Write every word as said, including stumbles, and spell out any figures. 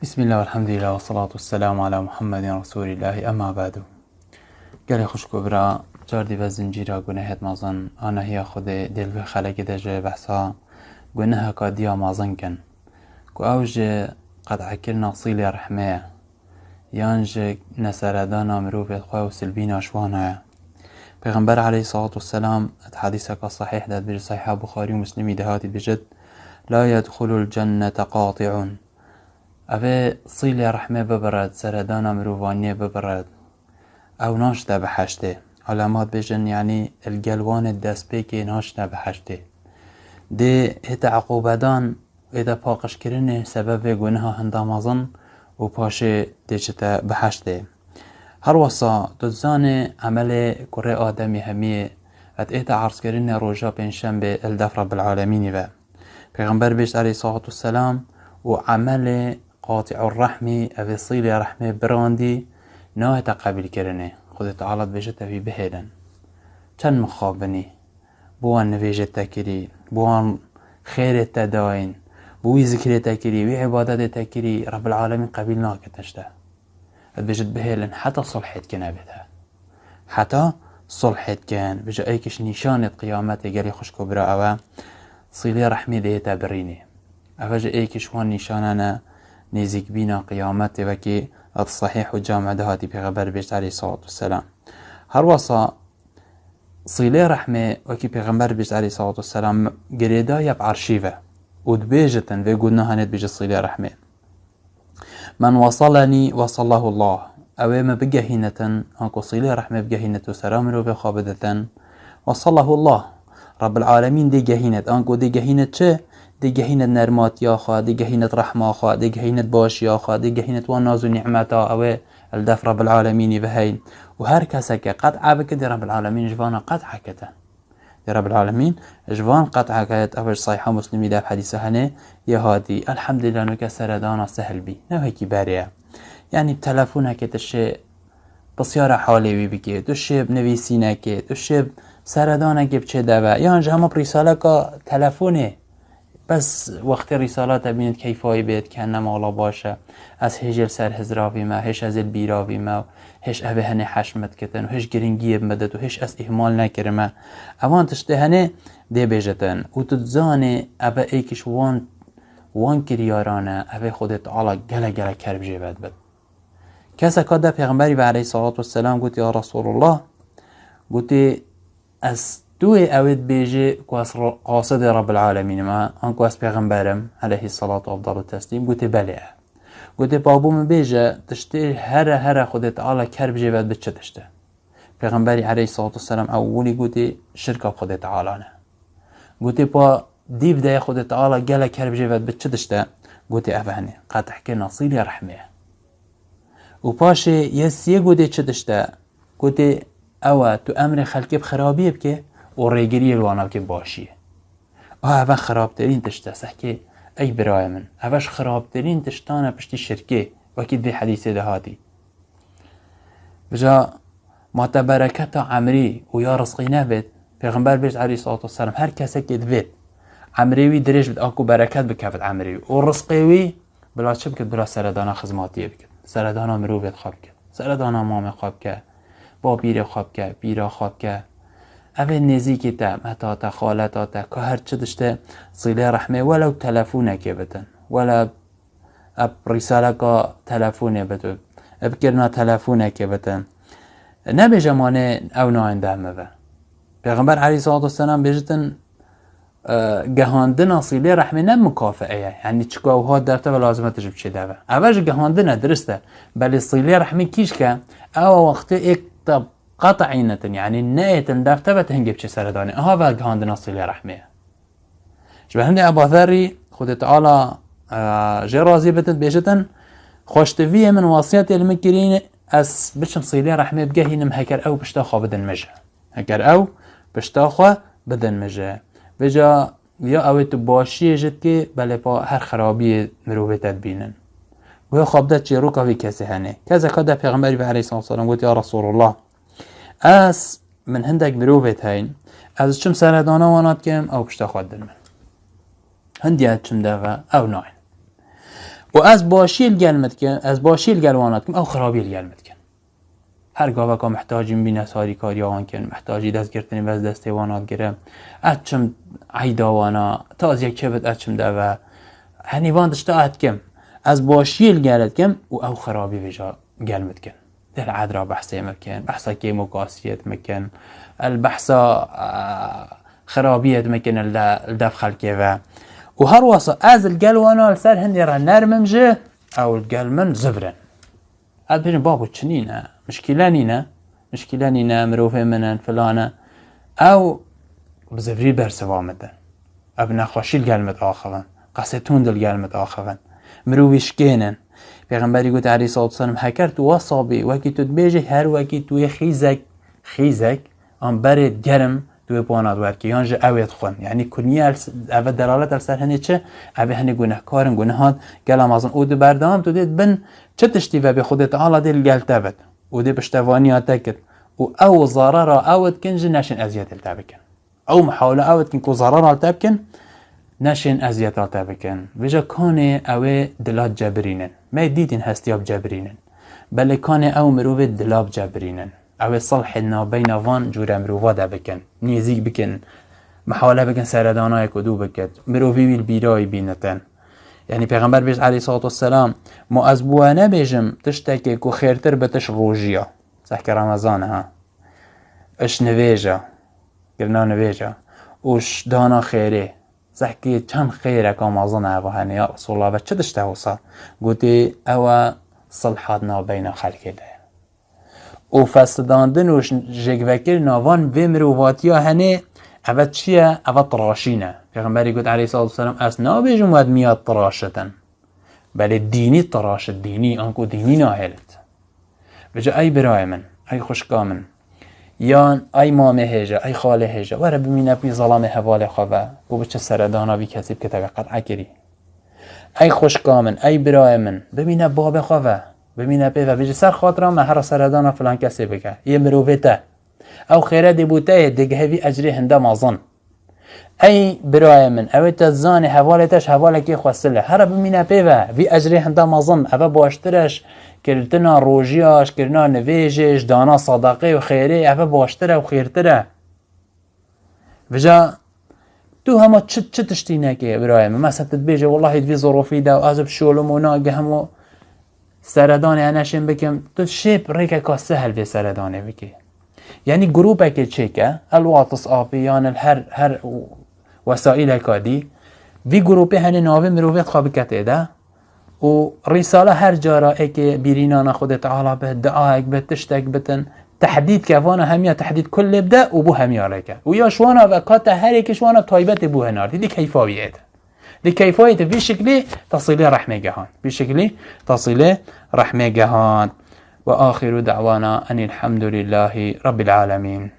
Bismillah, elhamdülillah, ve salatu ve selamu ala Muhammedin Resulillah, emma ba'du. Gelê xwişk û bira, cardî ve zincîra gunehêt mezin a nehiya Xwedê dê li vê xelekê de ji behsa guneheka diya mezin kin, ku ew ji qet'ekirina sîlê rehmê ye, yan ji neseredana mirovê xwe û silbîna ji wana ye. Pêxember aleyhissalatu vesselam di hedîseka sahîh de dibêje, Sahîha Buxarî û Muslimî de hatî dibêjit, "La yedxulul cennete qati'un." Evê sîlê rehmê bibiret, seredana mirovaniyê bibiret, ew naşte biheştê. Ulema dibêjin, yanî li gel wanê destpêkê naşte biheştê. Dê hête eqûbedan, hête paqijkirinê sebeb vê guneha hinda mezin û paşê dê çite biheştê. Her wesa tu dizanê emelê kurê Ademî hemiyê et ête erzkirinê roja pêncşembê li def Rabbil Alemînî ve. Pêxember bêjt aleyhissalatu vesselam, û emelê qati'ur rehmî, evê sîlê rehmê birandî, nahête qebîlkirinê. Xwedê Teala dibêje te wî bihêlin. Çend mixabinî, bi wan nivêjê te kirî, bi wan xêrê te dayîn, bi wî zikrê te kirî, wî îbadetê te kirî, Rabbil Alemîn qebîl nake tişte. Dibêjit bihêlin heta sulhê dikin evê de. Heta sulhê dikin. Bêje êkiş nîşanêt qiyametê gelê xwişk û bira ew e. Sîlê rehmê dê hête birînê. Ev e ji êkiş wan nîşanane nêzîkbîna qiyametê wekî et sahîh û cami de hatî pêxember bêjt aleyhissalatu vesselam. Her wasa sîlê rehmê wekî pêxember bêjt aleyhissalatu vesselam girêdayî bi erşî ve. Û dibêjitin vê gunehanê dibêje sîlê rehmê. Men wasalenî wasallahu Allah. Ew ê me bigehînetin, anku sîlê rehmê bigehînet û sera mirovê xwe biditin. Wasallahu Allah. Rabbil Alemîn dê gehînet, anku dê gehînet çi? Dê gehînet nermatiya xwe, dê gehînet rehma xwe, dê gehînet başiya xwe, dê gehînet wan naz û nîmeta ew ê li def Rabbil Alemînî ve heyn. Û her keseke qet'a bike dê Rabbil Alemîn ji vana qet'a kete. Dê Rabbil Alemîn ji van qet'a ket, ev ji Sahîha Muslimî de ev hedîse hene, yê hatî. Elhamdulillah, nuke seredana sehl bî. Ne wekî berê ye. Yanî bi telefonekê tu şê pisyara halê wî bikê, tu şê bi nivîsînekê, tu şê bi seredanekê biçê deve. Yan ji hema bi rîsaleka telefonê. Bes wextê rîsala te bînit keyfa wî bêt, ke ne mala baş e. Ez hêj ê li ser hizra vî me, hêj ez ê li bîra vî me, hêj ev ê henê heş min dikitin û hêj giringiyê min bidit û hêj ez îhmal nekirime. Evan tiştê henê dê bêjitin. Û tu dizanê ev e êkiş wan, wan kiryaran e, ev ê Xwedê Teala gelek gelek kerb jê ve dibit. Keseka de Pêxemberî ve aleyhissalatu vesselam gotî, ya Resulullah, gotî, ez tu ê ew ê dibêjê ku ez ro-, qasidê Rabbil Alemîn im, anku ez pêxember im, aleyhissalatu afdalu teslîm, gotê belê e. Gotê pa bo min bêje, tiştê here here Xwedê Teala kerb jê ve bi çi tişt e? Pêxemberî aleyhissalatu vesselam ewilî gotê şirka bi Xwedê Teala ne. Gotê pa dîv de ye Xwedê Teala gelek kerb jê ve bi çi tişt e? Gotê ev hene, qet'kirina sîlê rehmê ye. Û paşê yê siyê gotê çi tişt e? Gotê, ew e, tu emrê xelkê bi xirabiyê bike û rêgiriyê li wana bike bi başiyê. A, ev e xirabtirîn tişt e, sehkê, ey birayê min. Ev e ji xirabtirîn tiştan e piştî şirkê, wekî di vê hedîsê de hatî. Vêca ma te bereketa emrî û ya rizqî nebêt, Pêxember bêjt aleyhissalatu vesselam, her kesekê divêt emrê wî dirêj bit, a ku bereket bikevit emrê wî. Û rizqê wî bila çi bikit? Bila seredana xizmatiyê bikit. Seredana mirovê xwe bikit. Seredana mamê xwe bike. Bapîrê xwe bike, pîra xwe bike. Ev ê nêzîkî te, meta te, xaleta te, ka her çi dişte sîlê rehmê, welew telefonekê bitin. Wele ev rîsaleka telefonê bitin. Ev kirina telefonekê bitin. Nebêje manê ew nayên deh min ve. Pêxember aleyhissalatu vesselam bêjitin, e, gehandina sîlê rehmê ne mukafee ye. Yanî çika ew hat dev te ve lazim e tu jî biçê deve. Ev e ji gehandin e, dirist e. Belê sîlê rehmê kî jike, ew wextê êk te qet'înetin, yanî neêtin dev te ve tu hingê biçê seredanê. Aha ve gehandina sîlê rehmê ye. Ji ber hindê Eba Zerrî, Xwedê Teala, e, jê razî bitin, bêjitin, xweştiviyê min wasiyetê li min kirîn, ez biçim sîlê rehmê bigehînim, heger ew pişta xwe bidin min jî. Heger ew pişta xwe bidin min jî. Vêca ya ew ê tu başiyê ji dikê, belê pa her xirabiyê mirovê te dibînin. Wê xwe bide çîroka vî kesê henê. Keseka de Pêxemberî ve aleyhissalatu vesselam got, ya Resulullah, ez, min hindek mirovê heyîn, ez diçim seredana wana dikim, ew pişta xwe didin min. Hindiya diçim deve, ew nayên. û ez başiyê li gel min dikim, ez başiyê li gel wana dikim, ew xirabiyê li gel min dikin. Her gaveka mihtacî min bîne sarîkariya wan kin, mihtacî destgirtinê ez destê wana digirim. Ez çim eyda wana, taziyek çê bit ez çim deve. Henî van tişta ez dikim. Ez başiyê li gel dikim û ew xirabî vêca gel min dikin. Dê li edra behsê min bikin, behsa kêmokasiyê min bikin, el behsa, e, xirabiyê min bikin li de-, li dev xelkê ve. Û her wasa ez li gel wana li ser hindê re nerm im jî, ew li gel min zivr in. Ez bêjim, babo, çi nîne? Mişkîle nîne? Mişkîle nîne, mirovê min in, filan e. Ew bi zivrî bersiva min din. Ev nexweşî li gel min diaxivin. Qesê tund li gel min diaxivin. Mirovî şikênin. Pêxemberî got, eleyhî selatu weselam, heker tu wesa bî, wekî tu dibêjî, her wekî tu yê xîzek, xîzek, an berê germ, tu wê pana werkî, yan ji ew ê dixwin. Yanî kunye el-, eve delalet el ser hinê çi? Eve hinê gunehkar in, gunehan gela mezin. Û tu berdewam, tu dê bin çi tiştî vebê, Xwedê Teala dê li gel te bit. Û dê piştevaniya te kit. Û ew zarara ew dikin jî neşên eziyetê li te bikin. Ew mihawle ew dikin ku zarara li te bikin, neşên eziyeta te bikin. Vêca kanê ew ê dila cebirînin. Me dîtîn hestiya bi cebirînin. Belê kanê ew mirovê dila bi cebirînin. Ew ê silhên nabeyna van cûre mirova de bikin. Nêzîk bikin. Mihawle bikin seredanayê ku dû bikit. Mirovî wî li bîrayî bînitin. Yanî Pêxember bêjt, eleyhî selatu weselam, ma ez bi we nebêjim tiştekê ku xêrtir bi tiş rojiya. Sehke Remezan e, ha. Iş nivêja. Kirina nivêja. Û ş-, dana xêrê. Sehkê çend xêreka mezin e eva hene, ya Resulallah, ve çi tişt e wisa? Gotê, ew e silhat nabeyna xelkê de. Û fesidandin û ş-, jêkvekirina van vê mirovatiya hene, eve çi ye? Eve tiraşîn e. Pêxemberî got, eleyhî selatu weselam, ez nabêjim we dimiya tiraşitin. Belê dînî tiraşit, dînî, anku dînî nahêlit. Vêca ey birayê min, ey xwişka min, yan ey mamê hêja, ey xalê hêja, were bimîne pê zelamê hevalê xwe ve û biçe seredana vî kesî bike, te qet'a kirî. Ey xwişka min, ey birayê min, bimîne babê xwe ve, bimîne pê ve, bêjî ser xatira me hera seredana filan kesê bike. Yê mirovê te. Ew xêre dê bo te yê, dê gehe vî ecrê hinde mezin. Ey birayê min, ew ê te zanê hevalê te ji hevalekê xwesil e. Here bimîne pê ve, vî ecrê hinde mezin. Eve baştir e ji kirtina rojiya, ji kirina nivêjê, ji dana sadaqê û xêrê, eve baştir e û xêrtir e. Vêca tu hema çi, çi tiştî neke, birayê min. Mesela tu dibêje, wellahî di vî zirofî de ez bi şolim û nagihim û seredanê eneşên bikim. Tu şêp rêkeka sehel vê seredanê bike. Yanî grûpekê çêke, el WhatsAppî yan el her, her wesaîleka dî. Vî grûpê henê navê mirovê xwe bike tê de. Û rîsala her cara êkê bîrînana Xwedê Teala bi, diayek bi, tiştek bitin, tehdîd ke, vana hemiya tehdîd kul lê bide û bo hemiya rêke. Û ya ji wana ve kate her êkê ji wana taybetê bo hinardî. Dî keyfa wî êt. Dî keyfa êt vî şiklî tesîlê rehmê gehand. Vî şiklî tesîlê rehmê gehand. Ve axiru da'wana enîl hemdulîllahî Rabbil alemîn.